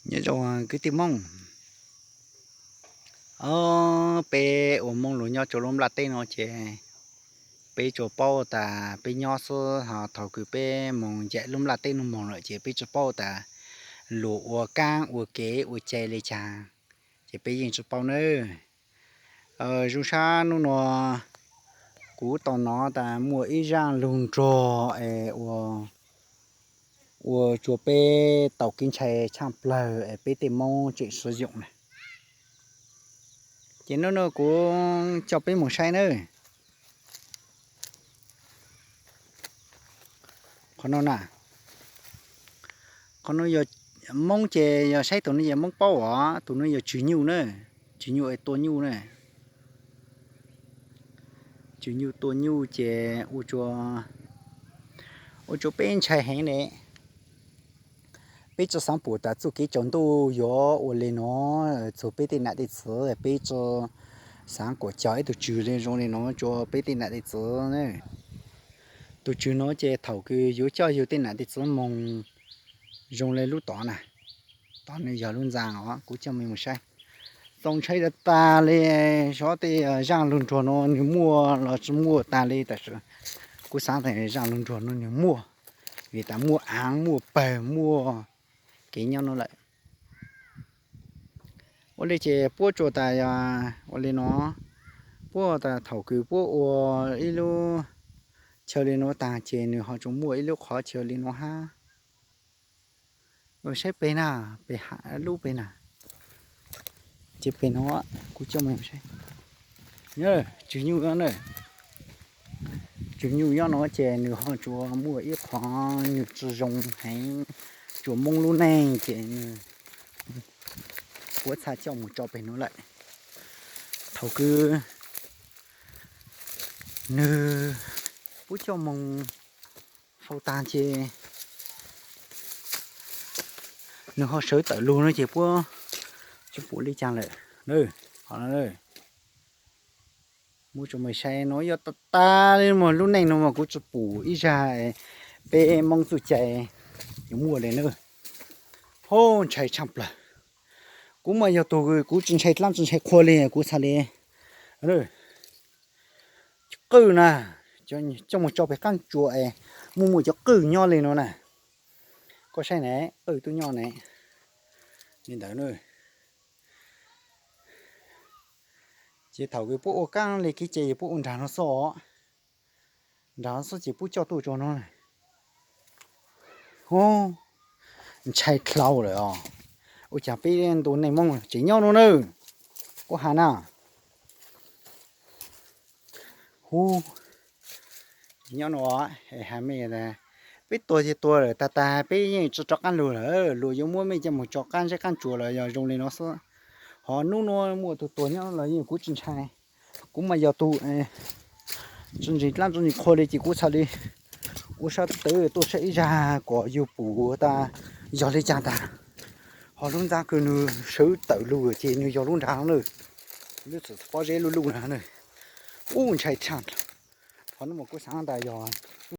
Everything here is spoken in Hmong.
Nyob zoo kwv tij Hmoob. Os, peb ua Hmoob los nyob rau lub nplaj teb no ces peb tsuas paub tas peb nyob xwb, ho thaum kws peb moog ncaim lub nplaj teb no moog lawm ces peb tsi paub tas luas ua kaab ua kev ua cai le caag, ces peb yeej tsi paub nawb. Zoo sab nub nua kuv tau nov tas muaj ib zaaj lug nruag es ua, ua rua peb tau kev ntshai tshaaj plawg es peb tej Moob tseem siv yoom na. Ces nub nua kuv coj peb moog saib nawb. Qhov no na, qhov no yog Moob ces yog saib tug no ces Moob paub os, tug no yog tswg nyuj na, tswg nyuj es tua nyuj na. Tswg nyuj tua nyuj ces ua rua, ua rua peb ntshai heev ne. Peb tsi xaav pum tas txuj kev tsaus ntuj yuav ua le nuav txug peb tej nam tej txiv, peb tsi xaav kuas cog ib tug tswg le zoo le nuav rua peb tej nam tej txiv. Tug tswg nuav ces thaum kws yuav coj yug tej nam tej txiv moog zoo le lub tod na, tod nwg yog lub ntxa os, kuv coj mej moog saib. Txaus ntshai tag tag le, xyov tej zaaj lug nruag nuav nwg muaj los tsi muaj tag le, tab sis kuv xaav tas zaaj lug nruag nuav nwg muaj, vim tas muaj aav, muaj pawg, muaj kev nyob nuav lawm. Ua le ces puab tsuas tas yog ua le nuav, puab tas thaum kws puab ua ib lub chaw le nuav tag ces nwg ho tsuas muaj ib lub qhov chaw le nuav hab. Saib peg na, peg ham lub peg na. Ces peg nuav kuv coj mej saib. Tswg nyuj, tswg nyuj nyob nuav ces nwg ho tsuas muaj ib qhov nwg tsi zoo heev, tsuas Moob lub neej ces nwg puab txha coj moog tso peg nuav lawm. Thaum kws nwg puab coj moog faus tag ces nwg ho sawv tawm lug no ces puab tsi pum le caag lawm. Muab rua mej saib nuav yog tag tag le, lub neej nuav mas kuv tsi pum ib zag peb Moob txuj cai yuav muaj le na. Ho ntshai tshaaj plawg. Kuv mas yog tug kuv tsi ntshai dlaab tsi ntshai qhua le, kuv txhad le. Cov qwj na, coj moog tso peg qaab tsua es muaj muaj cov qwj nyob le nuav na. Koj saib ne, qwj tub nyob ne, li ntawd na. Ces thaum kws puab ua kaab le kev cai yog puab ua nraag no xwb os. Nraag no xwb ces puab coj tuaj rua no. Hu, ntshai dlhau lawm os. Ua caag peb ntu neej Moob tseem nyob nuav na. Kuv has na. Hu, nyob nuav, has mej, peb tuag ces tuag lawm tag tag, peb yeej tsi rov qaab lug lawm. Luag yuav muab mej coj moog tso qaab zeb qaab tsua los yog zoo le nuav xwb. Ho nub nuav muaj tug tuag nyob los yeej kuv tsi ntshai. Kuv mas yog tug tsi ntseeg dlaab tsi ntseeg qhua le ces kuv txhad le ua sab tawv tuaj saib ib zag kom yug pum tas yog le caag tag. Ho lub ntxa kws nwg sawv tawm lug ces nwg yog lub nraag no na. Lub txawm pob zeb luj luj na. Ub, ntshai tshaj. Qhov nuav mas kuv xaav tas yog